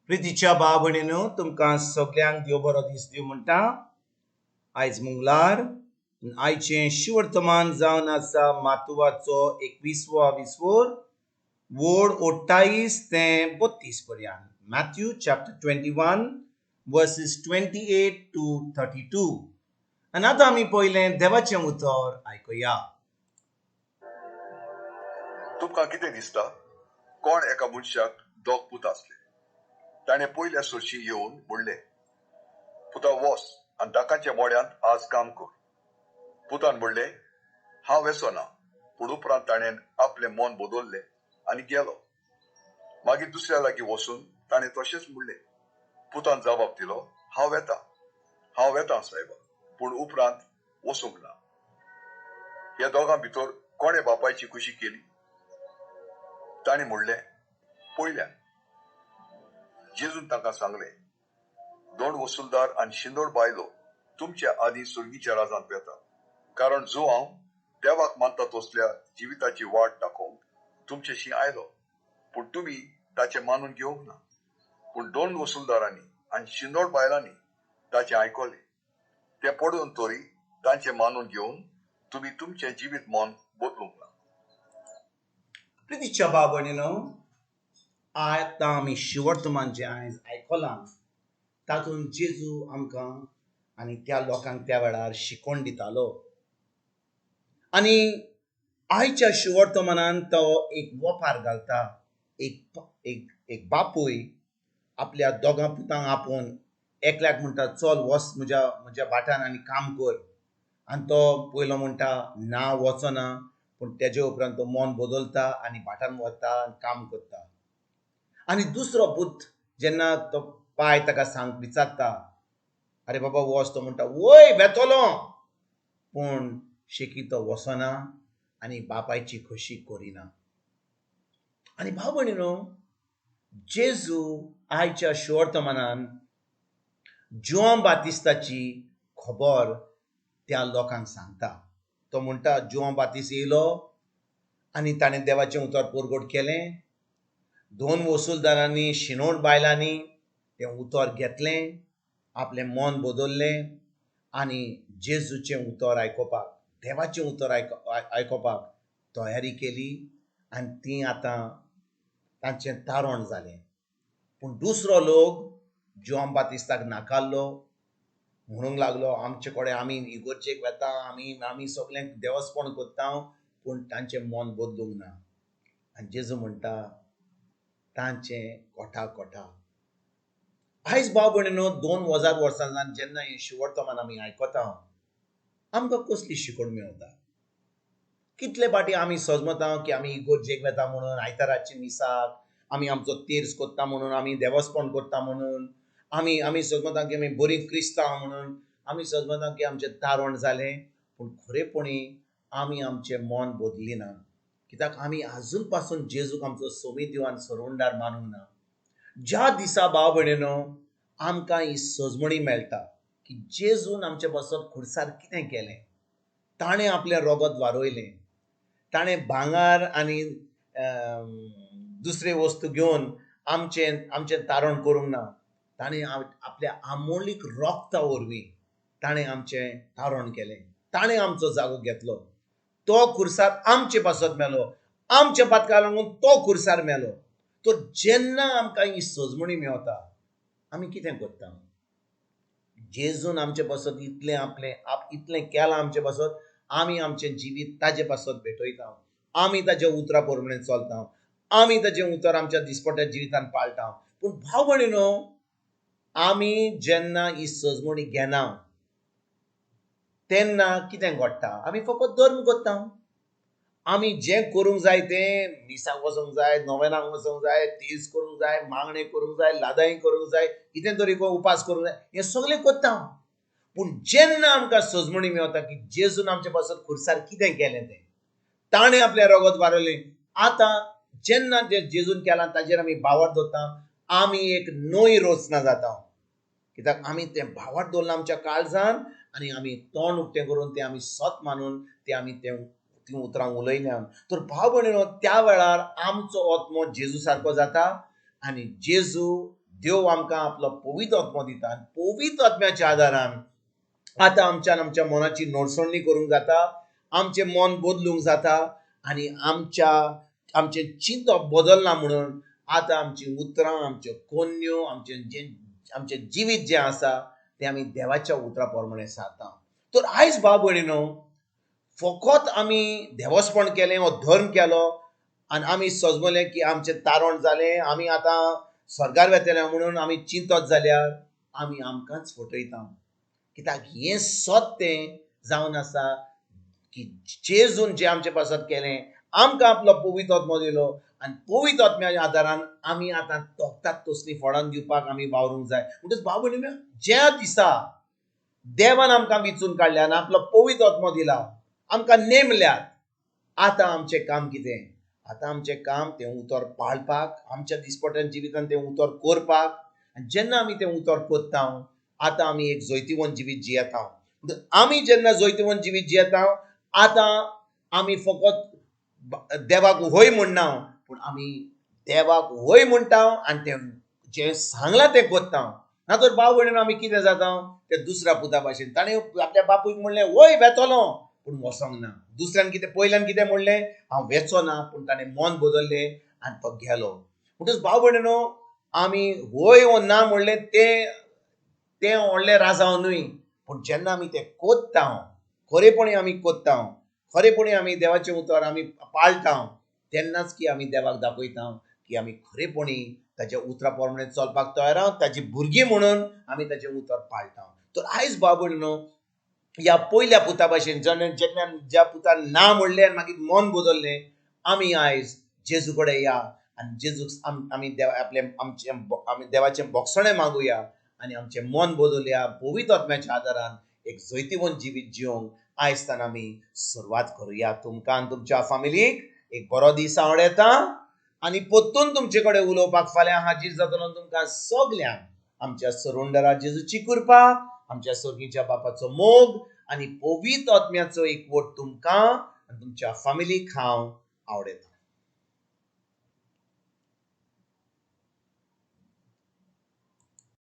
प्रितीच्या भाव भयणीनो, तुमकां सगल्यांक देव बरो दीस दिवं म्हणटा. आयज मंगळार, आयचें शिवर्तमान जावन आसा मातुवाचो 21वो विसवोर, वोड 28 ते 32 पर्यंत. Matthew chapter 21 verses 28 to 32. आनी आतां आमी पयलें देवाचें उतर आयकुया. तुमकां कितें दिसता? कोण एका मनशाक दोग पूत आसले. ताणें पयल्या सरशी येवन म्हणलें, पुता वोस आनी दाकांच्या मोड्यांत आज काम कर. पुतान म्हणलें, हांव वेसो ना. पूण उपरांत ताणें आपलें मन बदललें आनी गेलो. मागीर दुसऱ्या लागीं वचून ताणें तशेंच म्हणलें. पुतान जबाब दिलो, हांव वेता, हांव वेता सायबा. पूण उपरांत वचूंक ना. ह्या दोगां भितर कोणें बापायची खुशी केली? ताणें म्हणलें, पयल्यान. जेजून तांकां सांगलें, दोन वसुलदार आनी शिंदोड बायलो तुमच्या आदीं सुर्गीच्या राजांत वेता. कारण जो हांव देवाक मानता तसल्या जिविताची वाट दाखोवंक तुमचेशी आयलो, पूण तुमी ताचें मानून घेवंक ना. पूण दोन वसुलदारांनी आनी शिंदोड बायलांनी ताचें आयकलें. तें पडून तरी तांचें मानून घेवन तुमी तुमचें जिवीत मन बदलूंक ना. प्रितीच्या भाव भयणीनो, आतां आमी शिवर्तमान जें आयज आयकलां तातूंत जेजू आमकां आनी त्या लोकांक त्या वेळार शिकोवन दितालो. आनी आयच्या शिवर्तमानान तो एक वोपार घालता. एक एक एक बापूय आपल्या दोगां पुतांक आपोवन एकल्याक म्हणटा, चल वच म्हज्या म्हज्या भाटान आनी काम कर. आनी तो पयलो म्हणटा, ना वचना. पूण तेजे उपरांत तो मन बदलता आनी भाटान वता आनी काम करता. आनी दुसरो पूत जेन्ना तो पाय ताका सांग विचारता, अरे बाबा वच, तो म्हणटा वय वेतलो. पूण शेकी तो वचना आनी बापायची खोशी करिना. आनी भाव भयणीनो, जेजू आयच्या शिवर्तमानान जुआंव बातिस्ताची खबर त्या लोकांक सांगता. तो म्हणटा, जुआंव बातिस्त येयलो आनी ताणें देवाचें उतर परगट केलें. दोन वसुलदारांनी, शिनोड बायलांनी तें उतर घेतलें, आपलें मन बदललें आनी जेजूचें उतर आयकुपाक, देवाचें उतर आयकुपाक तयारी केली आनी तीं आतां तांचें तारण जालें. पूण दुसरो लोक जुआंव बातिस्ताक नाकारलो, म्हणूंक लागलो, आमचे कडेन आमी इगोर्जेक वेता, आमी आमी सगळें देवस्पण करता, पूण तांचें मन बदलूंक ना. आनी जेजू म्हणटा, तांचें कोठा कोठा. आयज भाव भयणीनो, 2000 वर्सां जावन जेन्ना हें शिवर्तमान आमी आयकता, आमकां कसली शिकवण मेळटा? कितले फाटी आमी सजमता की आमी इगोर्जेक वेता म्हणून, आयताराचे मिसाक आमी आमचो तेर्स करता म्हणून, आमी देवस्पण करता म्हणून, आमी आमी सजमता की आमी बरीं क्रिस्तांव म्हणून, आमी सजमता की आमचें तारण जालें. पूण खरेपणी आमी आमचें मन बदलिना. कित्याक आमी आजून पासून जेजूक आमचो सोमी दिवान सरवणदार मानूंक ना. ज्या दिसा भाव भयणीनो आमकां ही सजमणी मेळटा की जेजून आमचे पासत खुर्सार कितें केलें, ताणें आपलें रोगत वारयलें, ताणें भांगर आनी दुसरे वस्तू घेवन आमचें आमचें तारण करूंक ना. ताणें आपल्या आमोलीक रोगता वरवीं ताणें आमचें तारण केलें, ताणें आमचो जागो घेतलो. तो खुर्सार आमचे पासत मेलो, आमच्या पातका लागून तो खुर्सार मेलो. तर जेन्ना आमकां ही सजमणी मेवता, आमी कितें करता? जेजून आमचे पासत इतलें आपलें इतलें केलां आमचे पासत, आमी आमचें जिवीत ताजे पासत भेटयता, आमी ताज्या उतरा प्रमाणे चलता, आमी ताजें उतर आमच्या दिसपट्ट्या जिवितान पाळटा. पूण भाव भयणीनो, आमी जेन्ना ही सजमणी घेना तेन्ना कितें घडटा? आमी फकत धर्म करता. आमी जें करूंक जाय तें, मिसाक वचूंक जाय, नोवेनाक वचूंक जाय, तीस करूंक जाय, मागणें करूंक जाय, लादाई करूंक जाय, कितें तरी उपास करूंक जाय, हें सगळें करता. पूण जेन्ना आमकां सजमणी मेवता की जेजून आमचे पासत खुर्सार कितें केलें तें, ताणें आपलें रगत वारयलें, आतां जेन्ना जें जेजून केलां ताजेर आमी भावार्थ दवरता, आमी एक नवी रचना जाता. कित्याक आमी तें भावार्थ दवरलां आमच्या काळजान आनी आमी तोंड उक्तें करून तें आमी सत मानून तें आमी तें तीं उतरां उलयल्यान. तर भाव भयणीनो, त्या वेळार आमचो आत्मो जेजू सारको जाता आनी जेजू देव आमकां आपलो पवित्र आत्मो दिता आनी पवित्र आत्म्याच्या आदारान आतां आमच्यान आमच्या मनाची नोडसणी करूंक जाता, आमचें मन बदलूंक जाता आनी आमच्या आमचें चिंतप बदलना म्हणून आतां आमचीं उतरां, आमच्यो कोन्यो, आमचें जें आमचें जिवीत जें आसा तें आमी देवाच्या उतरां प्रमाणें सारता. तर आयज भाव भयणीनो, फकत आमी देवस्पण केलें हो धर्म केलो आनी आमी सजमलें की आमचें तारण जालें, आमी आतां स्वर्गार वेतले म्हणून आमी चिंतत जाल्यार आमी आमकांच फटयता. कित्याक हें सत तें जावन आसा की जेजून जें आमचे पासत केलें, आमकां आपलो पवित्र आत्मो दिलो आनी पवित्र आत्म्याच्या आदारान आमी आतां तोखतात तसलीं फळां दिवपाक आमी वावरूंक जाय. म्हणटच भाव भयणीनो, ज्या दिसा देवान आमकां विचून काडल्या आनी आपलो पवित्र आत्मो दिला, आमकां नेमल्यात, आतां आमचें काम कितें? आतां आमचें काम तें उतर पाळपाक, आमच्या दिसपट्या जिवितान तें उतर करपाक. आनी जेन्ना आमी तें उतर करता, आतां आमी एक जैतिवंत जिवीत जियेता. आमी जेन्ना जैतिवंत जिवीत जियेता, आतां आमी फकत देवाक हय म्हणना, पूण आमी देवाक हय म्हणटा आनी तें जें सांगलां तें करता. ना तर भाव भयणीनो, आमी कितें जाता ते दुसऱ्या पुता भाशेन, ताणें आपल्या बापूयक म्हणलें वय वेतलो, पूण वचोंक ना. दुसऱ्यान कितें, पयल्यान कितें म्हणलें, हांव वेचो ना, पूण ताणें मन बदललें आनी तो गेलो. म्हणटच भाव भयणीनो, आमी वय वो ना म्हणलें तें तें व्हडलें राजांव न्हय, पूण जेन्ना आमी तें कोत्ता, खरेपणी आमी कोत्ता, खरेपणी आमी देवाचें उतर आमी पाळटा, तेन्नाच की आमी देवाक दाखयता की आमी खरेपणी ताच्या उतरा प्रमाणे चलपाक तयार आहा, ताची भुरगीं म्हणून आमी ताचें उतर पाळटा. तर आयज भाव भयणीनो, ह्या पयल्या पुता भाशेन जेन्ना ज्या पुतान ना म्हणलें आनी मागीर मन बदललें, आमी आयज जेजू कडेन या आनी जेजूक आमी देवा आपलें आमचें आमी देवाचें बोगसणें मागुया आनी आमचें मन बदलया. पवित्र आत्म्याच्या आदारान एक जैतिवंत जिवीत जिवंक आयज आमी सुरवात करुया. तुमकां आनी तुमच्या फामिलीक एक बरो दीस आवडटा आनी परतून तुमचे कडेन उलोवपाक फाल्यां हाजीर जातलो. तुमकां सगल्यांक आमच्या सरुंडरा जेजूची कृपा, आमच्या सर्गीच्या बापाचो मोग आनी पवित्र आत्म्याचो एकवट तुमकां आनी तुमच्या फामिलीक हांव आवडटा.